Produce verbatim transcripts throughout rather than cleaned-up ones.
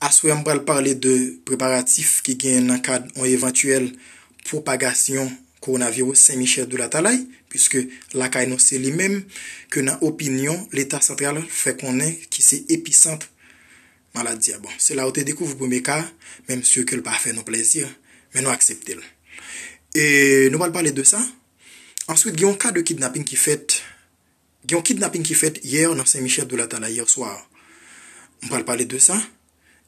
Aswè, m pral pale de preparatif ki genyen nan kad yon evantyèl pwopagasyon kowonaviris Sen Michèl de Latalay, piske lakay nou se li menm ke nan opinyon Leta santral fè konnen ki se episant maladi a. Bon, se la yo te dekouvri premye ka, men m si ke l pa fè nou plezi, men nou aksepte l. E nou pral pale de sa. Answit, gen yon ka de kidnaping ki fèt Gen yon kidnaping ki fèt yè nan Sen Michèl de Latalay yè swa. M pral pale de sa.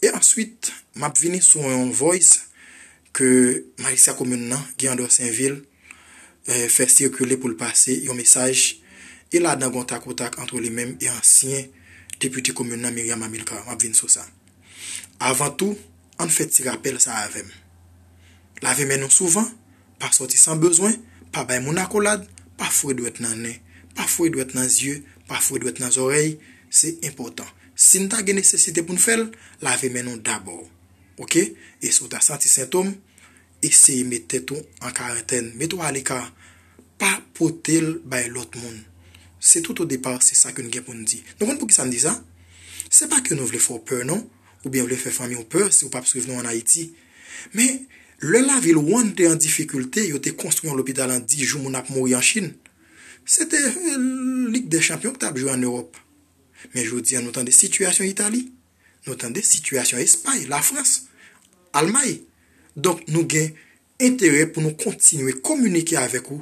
E answit, m ap vini sou yon voice ke majistra komin nan, Guy Andor Sainvil, eh, fè sikile pou l pase yon mesaj. E ladan gen yon takotak ant li menm e ansyen depite komin nan, Myriam Amilcar. M ap vin sou sa. Avan tou, ann fè ti rapèl sa avè m. Lave men nou souvan, pa sòti san bezwen, pa bay moun akolad, pa foure dwèt nan nen, pa foure dwèt nan zye, pa foure dwèt nan zòrèy, se enpòtan. Si n ta gen nesesite pou n fè l, lave men nou dabò. Oke? E si w ta santi sentòm, eseye met tèt ou an karantèn, met ou aleka, pa pote l bay lòt moun. Se tout o depa, se sa ke n gen pou n di. Nou konn poukisa n di sa? Se pa ke nou vle fè w pè non, oubyen vle fè fanmi w pè si w p ap swiv nou ann Ayiti. Men, lè lavil Wuhan te an difikilte, yo te konstwi yon lopital an dis jou, moun ap mouri an Chin. Se te, eh, Lig dè Chanpyon ki t ap jwe an Ewòp. Men jodi a, nou tande sitiyasyon Itali, nou tande sitiyasyon Espay, Lafrans, Almay. Donk, nou gen enterè pou nou kontinye kominike avèk ou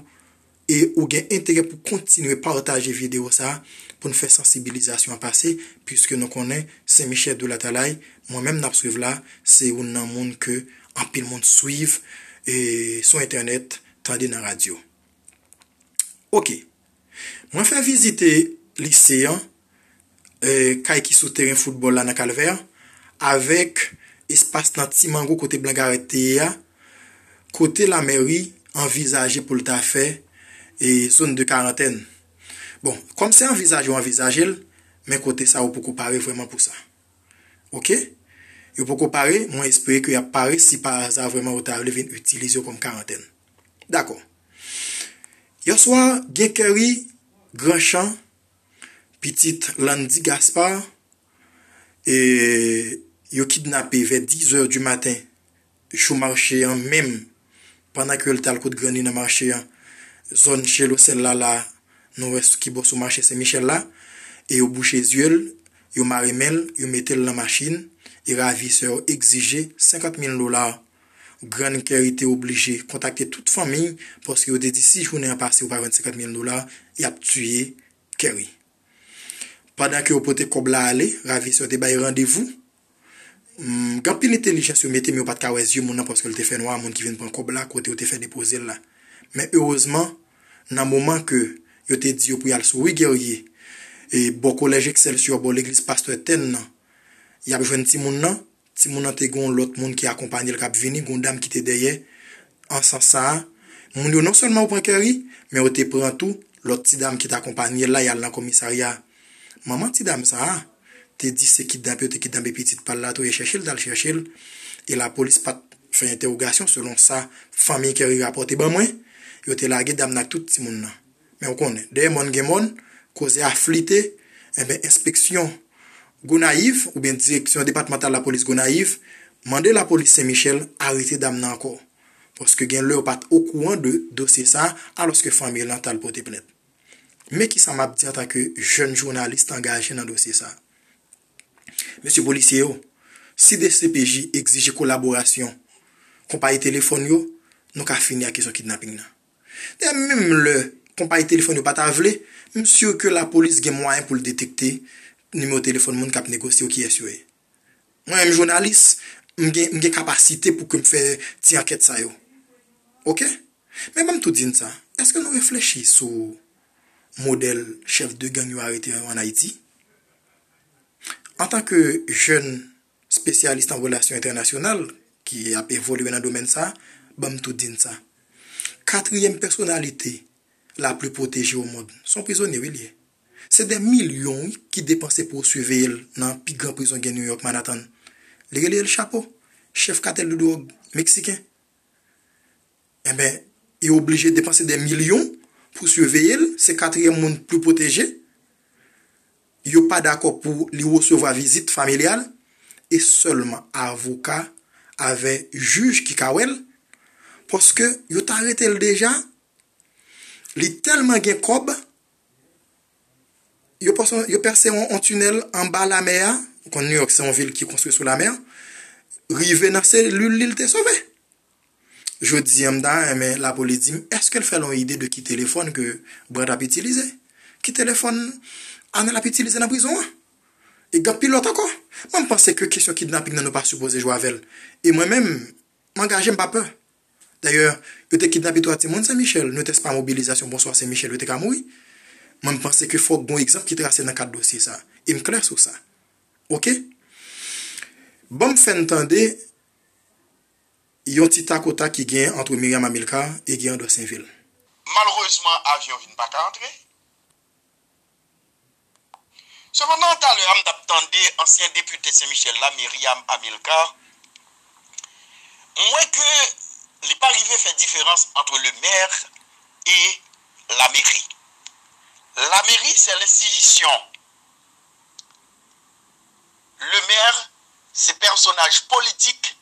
e ou gen enterè pou kontinye pataje videyo sa a pou n fè sansibilizasyon an pase, piske nou konnen Sen Michèl de Latalay, mwen menm n ap swiv la, se youn nan moun ke anpil moun swiv e sou entènèt, tande nan radyo. Oke. Mwen fè vizite lise an, eh, kay ki sou teren foutbòl la nan Kalvè, avèk espas nan Ti Mango kote Blan Garèt te ye a, kote lamèri anvizaje pou l ta fè, eh, zòn de karantèn. Bon, kòm se anvizaje yo anvizaje l, men kote sa yo poko pare vrèman pou sa. Oke? Yo poko pare, mwen espere ke y ap pare si pa aza vrèman yo ta vle vin itilize yo kòm karantèn. Dakò. Yè swa, gen Kerry Granchan, pitit Landy Gaspard, e yo kidnape vè dis zè di maten, jou mache an menm, pandan ke l t al kot grann li nan mache an, zòn Chelosèl la, la, nou wè ki bò sou mache Sen Michèl la, e yo bouche zye l, yo mare men l, yo mete l nan machin, e ravisè yo egzije senkant mil dola. Grann Kerry te oblije kontakte tout fanmi, paske yo te di si jounen an pase yo pa jwenn senkant mil dola, y ap tiye Kerry. Pandan ke yo pote kòb la ale, ravisè yo te bay randevou. Hmm, gen anpil entèlijans yo mete, men yo pa t ka wè zye moun nan paske l te fè nwa, moun ki vin pran kòb la, kote yo te fè depoze l la. Men erezman, nan moman ke yo te di yo pou y al sou ri Guerrier, e bò kolèj Excelsior, bò legliz pastè Ten nan, y ap jwenn timoun nan, timoun nan te gen yon lòt moun ki akonpanye l k ap vini, gen yon dam ki te dèyè. An sans sa a, moun yo non sèlman yo pran Kerry, men yo te pran tou lòt ti dam ki t akonpanye l la, y al nan komisarya. Manman ti dam sa a te di se kidnape yo te kidnape pitit pa l la, tou ye chèche l, t al chèche l, e lapolis pa t fè entèwogasyon, selon sa fanmi Kerry rapòte ban mwen, yo te lage dam nan ak tout timoun nan. Men w konnen, dèyè mòn gen mòn, koze a flite, enben, enspeksyon Gonayiv, oubyen direksyon depatmantal lapolis Gonayiv, mande lapolis Sen Michèl arete dam nan ankò. Paske gen lè yo pa t okouran de dosye sa a, alòske fanmi l lan t al pote plent. Men kisa m ap di antanke jèn jounalis angaje nan dosye sa a. Mesye polisye yo, si D C P J egzije kolaborasyon konpayi telefòn yo, nou ka fini ak kesyon kidnaping nan. Dayè, menm lè konpayi telefòn yo pa ta vle, m si ke lapolis gen mwayen pou l detekte nimewo telefòn moun k ap negosye yo, kiyès yo ye. Mwen menm jounalis, m gen, m gen kapasite pou ke m fè ti ankèt sa yo. Oke? Men ban m tou di n sa, èske nou reflechi sou modèl chèf de gang yo arete yo ann Ayiti? Antanke jèn espesyalis an relasyon entènasyonal ki ap evolye nan domèn sa, ban m tou di n sa. Katriyèm pèsonalite la pli pwoteje o mond, se yon prizonye, wi, l ye. Se dè milyon, wi, ki depanse pou yo siveye l nan pi gran prizon gen New York, Manhattan. Li rele El Chapo, chèf katèl de dwòg meksiken. Enben, yo oblije depanse dè milyon pou siveye l, se katriyèm moun pli pwoteje. Yo pa dakò pou li resevwa vizit familyal. e sèlman avoka avè jij ki ka wè l, paske yo t arete l deja, li tèlman gen kòb, yo pase, yo pèse yon, yon tinèl anba lamè a, ou konn New York se yon vil ki konstwi sou lamè, rive nan selil li, l te sove. Jodi a, m ta renmen lapolis di m, èske l fè l yon ide de ki telefòn ke Brad ap itilize? Ki telefòn Arnel ap itilize nan prizon an? E gen anpil lòt ankò. Mwen, m panse ke kesyon kidnaping nan, nou pa sipoze jwe avè l. E mwen menm, m angaje, m pa pè. Dayè, yo te kidnape twa timoun Sen Michèl, nou te pa mobilizasyon, bonswa Sen Michèl, yo te ka mouri. Mwen, m panse ke fòk gon egzanp ki trase nan kad dosye sa. E m klè sou sa. Oke? Ban m fè n tande yon ti takotak ki genyen ant Myriam Amilcar e Guy André Sainvil. Malerezman, avyon vin pa ka antre. Sepandan, talè a, m t ap tande ansyen depite Sen Michèl la, Myriam Amilcar, m wè ke li pa rive fè diferans ant le maire e lameri. Lameri, se lenstitisyon. Le maire, se pèsonaj politik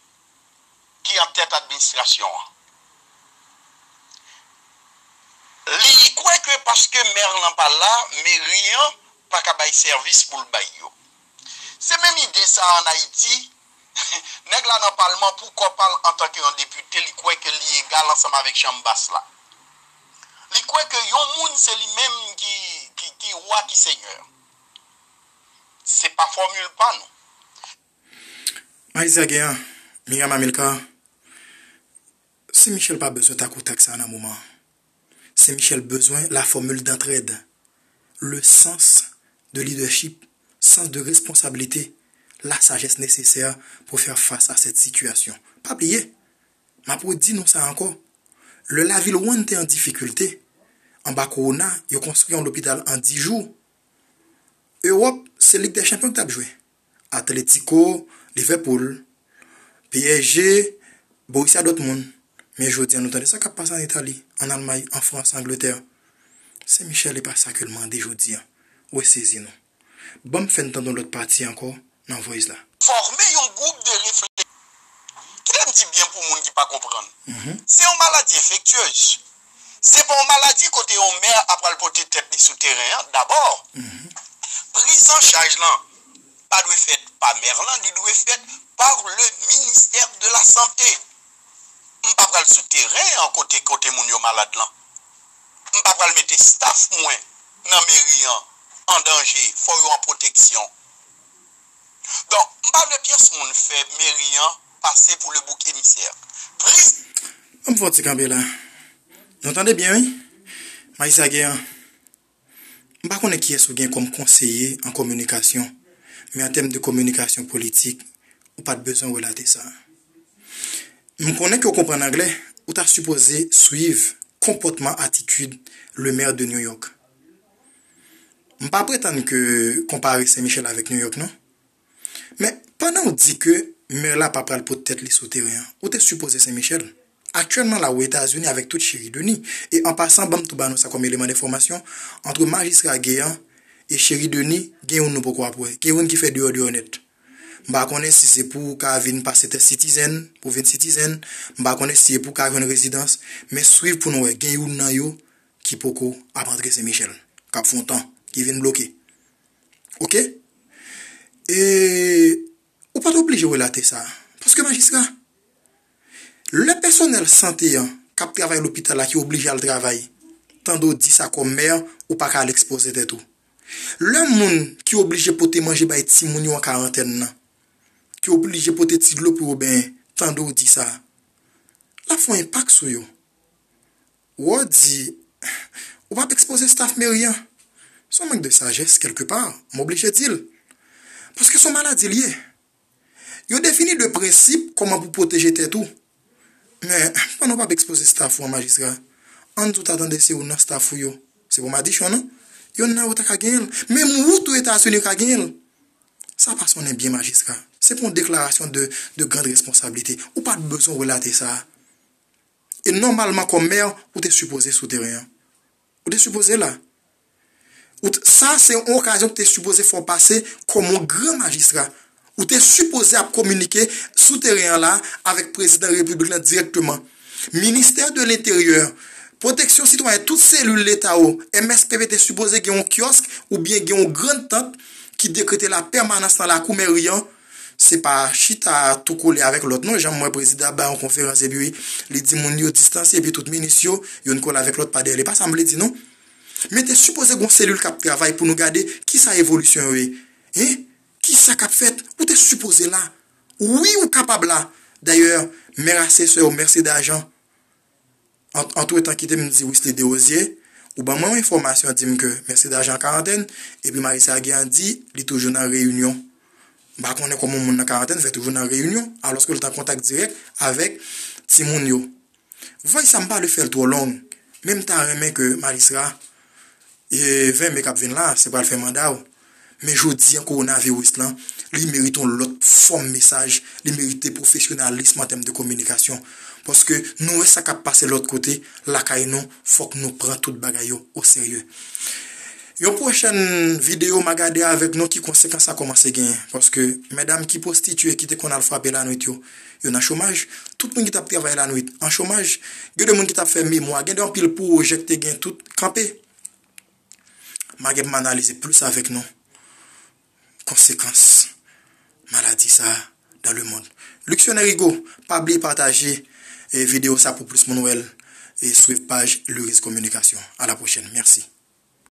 ki an tèt administrasyon an. Li kwè ke paske mè lan pa la, meri an pa ka bay sèvis pou l bay yo. Se menm ide sa a ann Ayiti. Nèg la nan palman, pou kò pa l antanke yon depite, li kwè ke li egal ansanm avèk chanm bas la. Li kwè ke yon moun se li menm ki, ki, ki wa, ki senyè. Se pa fòmil pa nou. Majistra Guéant, Myriam Amilcar, Sen Michèl pa bezwen takotak sa nan moman an. Sen Michèl bezwen la formule d'entraide, le sens de leadership, sens de responsabilité, la sagesse nécessaire pour faire face à cette situation. Pa bliye, m ap redi nou sa ankò. Lè lavil Wuhan te an difikilte, anba kowona, yo konstwi yon lopital an dis jou. Ewòp, se Lig dè Chanpyon ki t ap jwe. Atletico, Liverpool, P S G, Borussia Dortmund. Men jodi a, nou tande sa k ap pase an Itali, an Almay, an Frans, an Angletè. Sen Michèl, e pa sa ke l mande jodi a. Ou sezi nou. Ban m fè n tande yon lòt pati ankò nan voice la. Fòme yon gwoup de refleksyon. Kite m di byen pou moun ki pa konprann. Se yon maladi enfektyez. Se pa yon maladi kote yon mè ap pral pote tèt li sou teren an dabò. Priz an chaj lan pa dwe fèt pa mè lan, li dwe fèt pa le ministè de la sante. M pa pral sou teren an kote, kote moun yo malad lan. M pa pral mete staf mwen nan meri an an danje, fò yo an pwoteksyon. Donk, m pa vle pyès moun fè meri an pase pou le bouk emisè. Priz An fè yon ti kanpe la. Nou tande byen, wi? Majistra Guéant, m pa konnen kiyès ou gen kòm konseye an kominikasyon, men an tèm de kominikasyon politik, ou pa t bezwen relate sa. M konnen ke w konprann anglè, ou ta sipoze swiv konpòtman, atitid le maire de New York. M pa pretann ke konpare Sen Michèl avèk New York, non. Men, pandan w di ke mè la pa pral pot tèt li sou teren an, ou te sipoze Sen Michèl. Aktyèlman la, ou Etazini avèk tout Cheri Deni. E an pasan, ban m tou ba nou sa kòm eleman denfòmasyon, antre Majistra Guéant e Cheri Deni, gen youn nou poko ap wè. Gen youn ki fè deyò deyò nèt. M pa konnen si se pou w ka vin pase tès sitizen, pou w vin sitizen. M pa konnen si se pou w ka jwenn rezidans. Men swiv pou nou wè, gen youn nan yo ki poko ap antre Sen Michèl, k ap fè yon tan, ki vin bloke. Oke? E ou pa t oblije relate sa. Paske majistra, lè pèsonèl sante an k ap travay lopital la ki oblije al travay, tande w di sa kòm mè, ou pa ka al ekspoze tèt ou. Lè moun ki oblije pote manje bay timoun yo an karantèn nan, ki oblije pote ti dlo pou yo benyen, tande w di sa, l ap fè yon enpak sou yo. Ou di, ou p ap ekspoze staf meri an. Se yon mank de sajès, kèlkepa, m oblije di l. Paske se yon maladi l ye. Yo defini de prensip kòman pou pwoteje tèt ou. Men, pandan w p ap ekspoze staf ou an, majistra, ann di w ta tande se youn nan staf ou yo. Se pou madichon, non? Youn nan yo ta ka genyen l. Menm wout ou Etazini ka genyen l. Sa pa sonnen byen, majistra. Se pou yon deklarasyon de, de grand responsablite. Ou pa t bezwen relate sa. E nòmalman, kòm mè, ou te sipoze sou teren an. Ou te sipoze la. Ou t-, sa se yon okazyon ki te sipoze fè w pase kòm yon gran majistra. Ou te sipoze ap kominike sou teren an la avèk prezidan repiblik la dirèkteman. Ministè de Lenteryè, Pwoteksyon Sitwayen, tout selil leta yo, M S P P te sipoze gen yon kyòsk oubyen gen yon grann tant ki dekrete la pèmanans nan lakou mèri an. Se pa chita tou kole avèk lòt non, jan m wè prezidan ap bay yon konferans epi li di moun yo distanse epi tout minis yo, youn kole avèk lòt pa dèyè li. E pa sa m vle di non. Men te sipoze gen yon selil k ap travay pou nou gade kisa evolisyon yo ye. Hein? Kisa k ap fèt? Ou te sipoze la. Wi, ou kapab la. Dayè, mè asesè yo, Mercedes Jean, antretan kite m di Wisly Desrosiers, ou ban mwen yon enfòmasyon di m ke Mercedes Jean an karantèn, epi Marie Sargué an di li toujou nan reyinyon. M pa konnen kòman yon moun nan karantèn fè toujou nan reyinyon, alòske l t an kontak dirèk avèk timoun yo. Voice sa m pa vle fè l twò long, men m ta renmen ke majistra, e, ven me k ap vin la, se pral fen manda w. Men jodi an, kowonaviris lan, li merite yon lòt fòm mesaj, li merite pwofesyonalism an tèm de kominikasyon. Paske nou wè sa k ap pase lòt kote, lakay nou, fòk nou pran tout bagay yo oserye. Yon pwochèn videyo m a gade avèk nou ki konsekans sa kòmanse genyen. Paske medam ki pwostitiye, ki te konn al frape lanwit yo, yo nan chomaj. Tout moun ki t ap travay lanwit an chomaj. Gen de moun ki t ap fè memwa. Gen de anpil pwojè ki te gen tout kanpe. M a gen pou m analize plis avèk nou konsekans maladi sa a dans le monde. Luxionnaire Rigaud, pa bliye pataje, e, videyo sa pou plis moun wè l, e swiv paj Luriz Kominikasyon. A la pwochèn. Mèsi.